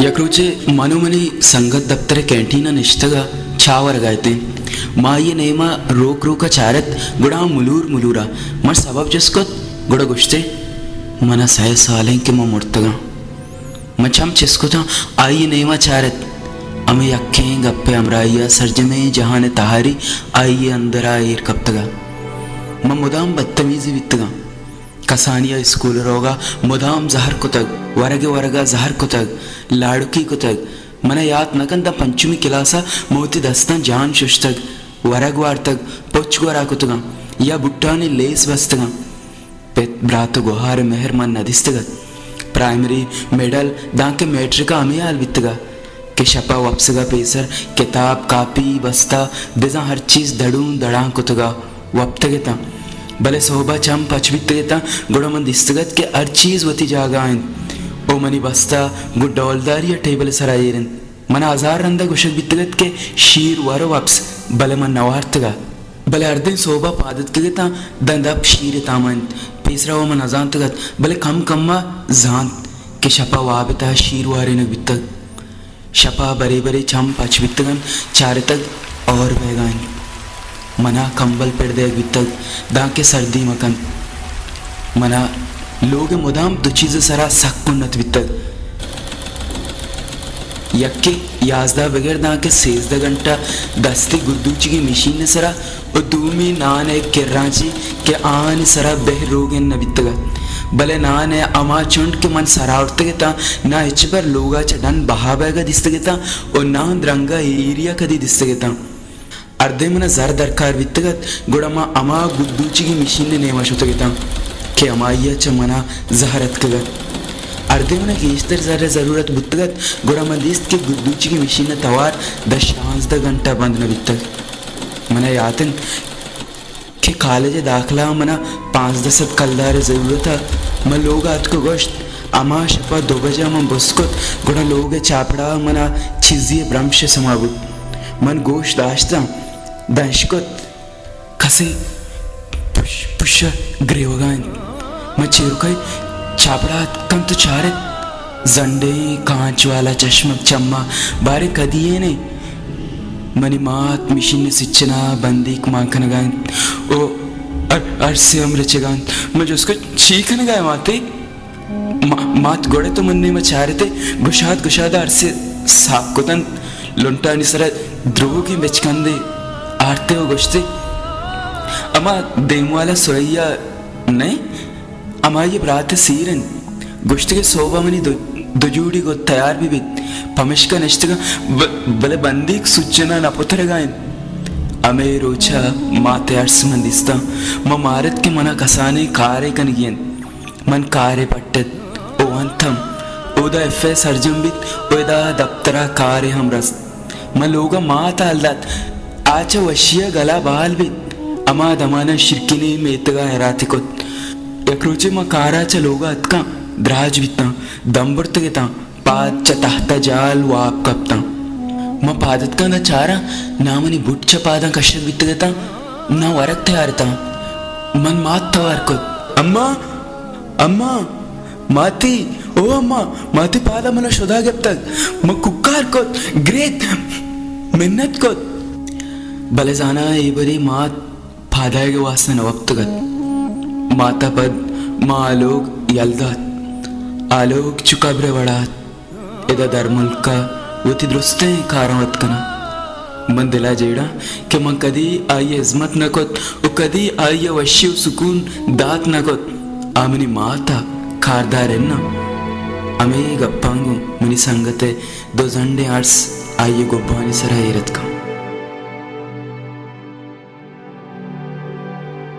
یک روچے من و منی سنگت دپتر ءِ کینٹین ءَ نشتگ ءُ چاہ ورگ ءَ اتیں۔ ما آئی ءِ نیم ءَ روک روک ءَ چارت، گڑا آ ملور ملور ءَ۔ من سبب جست کت، گڑا گوشت ئے، من ءَ سئے سال انت کہ من مرتگاں۔ من چم چست کتاں، آئی ءِ نیم ءَ چارت۔ ہمے یکیں گپ ءِ ہمراہی ءَ سرجمیں جہان ءِ تہاری آئی ءِ اندر ءَ ایر کپتگ ات۔ من مدام بدتمیزی بیتگاں۔ کسانی ءَ اسکول ءَ روگ ءَ مدام زہر کتگ، ورگ ءَ ورگ ءَ زہر کتگ، لاڑکی کتگ۔ من ءَ یات نہ کنت داں پنچمی کلاس ءَ من وتی دستاں جان ششتگ، ورگ وارتگ، پچ گورا کتگاں یا بوٹانی لیس بستگاں۔ پت برات ءُ گہار ءِ مہر من نہ دیستگ ات۔ پرائمری، مڈل، دانکہ میٹرک ءَ ہمے حال بیتگ ات کہ شپ ءَ وپسگ ءَ پیسر کتاب، کاپی، بستہ، بزاں ہر چیز دڑون دڑان کتگ ءُ وپتگ اتاں۔ بلے سہب ءَ چم پچ بیتگ اتاں، گڑا من دیستگ ات کہ ہر چیز وتی جاگہ ءَ انت ءُ منی بستہ گوں ڈولداری ءَ ٹیبل ءِ سرا ایر انت۔ من ءَ ہزار رند ءَ گوشگ بیتگ ات کہ شیر ور ءُ وپس، بلے من نہ وارتگ ات۔ بلے ہردیں سہب ءَ پاد اتکگ اتاں، داں دپ شیر ءِ تام ءَ انت۔ پیسرا وَ من نہ زانتگ ات، بلے کم کم ءَ زانت کہ شپ ءَ واب ءِ تہ ءَ شیر وارینگ بیتگ۔ شپ ءَ برے برے چم پچ بیتگ انت، چارتگ اور بئیگ ءَ انت۔ من ءَ کمبل پڑ دئیگ بیتگ، دانکہ سردی مہ کنت۔ من ءَ لوگ ءِ مدام دو چیز ءِ سرا سک کنت بیتگ۔ یکے یازدہ بگر دانکہ سیزدہ گھنٹہ دستی گدوچگی مشین ءِ سرا ءُ دومی نان ءِ کراں چی کہ آہانی سرا بہ روگن نہ بیتگ ات۔ بلے نان ءِ ہما چنڈ کہ من سر آورتگ اتاں، نہ ہچبر لوگ ءَ چہ ڈن بہا بئیگ ءَ دیستگ اتاں ءُ نہ ہند رنگ ءَ ایری ءَ کدی دیستگ اتاں۔ ہردیں من ءَ زر درکار بیتگ ات، گڑا من ہما گدوچگی مشین ءِ نیم ءَ شتگ اتاں کہ ہمائی ءَ چہ من ءَ زہر اتکگ ات۔ ہردیں من ءَ گیشتر زر ءِ ضرورت بوتگ ات، گڑا من دیست کہ گدوچگی مشین ءِ توار داں شانزدہ گھنٹہ بند نہ بیتگ۔ من ءَ یات انت کہ کالج ءِ داخلہ ءَ من ءَ پانزدہ سد کلدار ءِ ضرورت ات۔ من لوگ ءَ اتک ءُ گوشت، ہما شپ ءَ دو بجہ من بست کت، گڑا لوگ ءِ چاپڑا ءَ من ءَ چیزے ءِ برمش ءِ سما بوت۔ من گوش داشتاں، داں اشکت، کسے پش پش ءَ گریوگ ءَ انت۔ من چیرکئی چاپڑا اتکاں تو چارت، زنڈیں کانچ والا چشمک چم ءَ، باریں کدی یے نے؟ منی مات مشین ءِ سچن ءَ بندیک مان کنگ ءَ انت ءُ ار-، ارس ءَ ہم رچگ ءَ انت۔ من جست کت، چی کنگ ءَ ئے ماتے؟ ما-، مات گڑا تو من نیم ءَ چارت ئے، گشاد گشاد ءَ ارس ءَ ساپ کت انت، لنٹانی سرا دروگیں بچکندے آرت ئے ءُ گوشت ئے، ہما دیموالا سریا نئے؟ ہمائی ءِ برات ءِ سیر انت۔ گوشت کہ سہب ءَ منی دو، دو جوڑی گد تیار بہ بیت، پمشکا نشتگاں، ب-، بلے بندیک سجنا نہ پترگا انت۔ ہمے روچ ءَ مات ءِ ارس من دیستاں۔ من مارت کہ من ءَ کسانیں کارے کنگی انت۔ من کارے پٹت ءُ ونت ہم۔ اودا ایف اے سرجم بیت ءُ ادا دپتر ءَ کارے ہم رست۔ من لوگ ءَ مات ءَ ہال دات۔ آ چہ وشی ءَ گل ءَ بال بیت۔ ہما دمان ءَ شیرکنیں میتگ ءَ ہراتے کت۔ یک روچے من کار ءَ چہ لوگ ءَ اتکاں، دراج بیتاں، دم برتگ اتاں، پاد چہ تحت ءَ جال واب کپتاں۔ من پاد اتکاں داں چاراں، ناں منی بوٹ چہ پاداں کشگ بیتگ اتاں، ناں ورگ تیار اتاں۔ من مات توار کت، اماں! اماں! ماتی! او اماں! ماتی پادا منا شدا گپتگ۔ من کوکار کت، گریت، منت کت۔ بلے زاناں اے بری مات پادایگ ءِ واستا نہ وپتگ ات۔ مات ءَ پد ما آ لوگ یل دات۔ آ لوگ چو قبر ءِ وڑا ات۔ ادا درملک ءَ وتی درستیں کاراں وت کناں۔ من دل ءَ جیڑاں کہ من کدی آئی ءِ ہزمت نہ کت ءُ کدی آئی ءَ وشی ءُ سکون دات نہ کت۔ آ منی مات ءَ کاردار اناں۔ ہمے گپاں گوں منی سنگت ءِ دو زنڈیں ارس آئی ءِ گبانی سرا ایر اتکاں۔